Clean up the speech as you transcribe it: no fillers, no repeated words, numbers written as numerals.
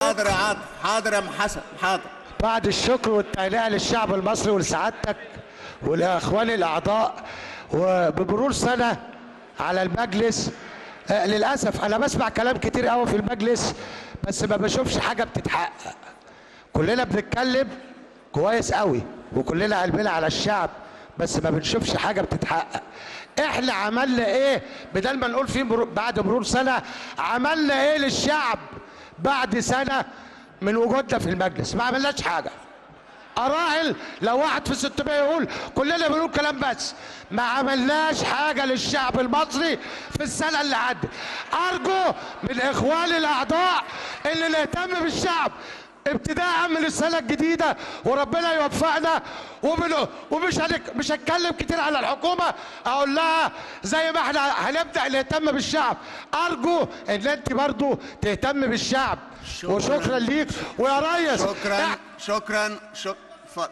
حاضر يا عاطف، حاضر يا ام حسن، حاضر. بعد الشكر والتهنئه للشعب المصري ولسعادتك ولاخواني الاعضاء، وبمرور سنة على المجلس، للاسف انا بسمع كلام كتير قوي في المجلس بس ما بشوفش حاجة بتتحقق. كلنا بنتكلم كويس قوي وكلنا قلبنا على الشعب، بس ما بنشوفش حاجة بتتحقق. احنا عملنا ايه؟ بدل ما نقول في بعد مرور سنة عملنا ايه للشعب بعد سنة من وجودنا في المجلس؟ ما عملناش حاجة. اراهن لو واحد في 600 يقول كلنا بنقول كلام، بس ما عملناش حاجة للشعب المصري في السنة اللي عدت. ارجو من اخواني الاعضاء اللي نهتم بالشعب ابتداء من السنة الجديدة، وربنا يوفقنا. ومش مش هتكلم كتير على الحكومة، اقول لها زي ما احنا هنبدا نهتم بالشعب، ارجو ان انت برضو تهتم بالشعب. وشكرا ليك ويا ريس. شكرا شكرا.